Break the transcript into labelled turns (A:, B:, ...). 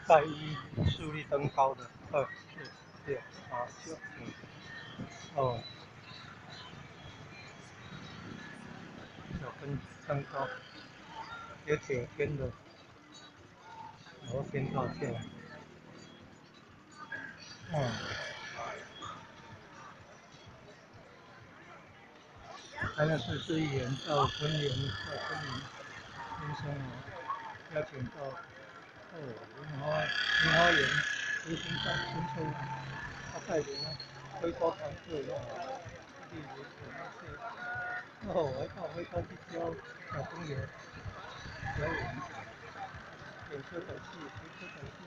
A: 拜一樹立登高的，二、四、六、八、九、哦，腳跟登高，有鐵天的，然後天道起來，嗯。台南市市議員趙坤元，趙坤元先生哦，邀請到哦，明華園執行長陳秋，他帶領揮刀團隊哦，例如那些哦，來到揮刀去教小朋友表演，演歌仔戲，演歌仔戲。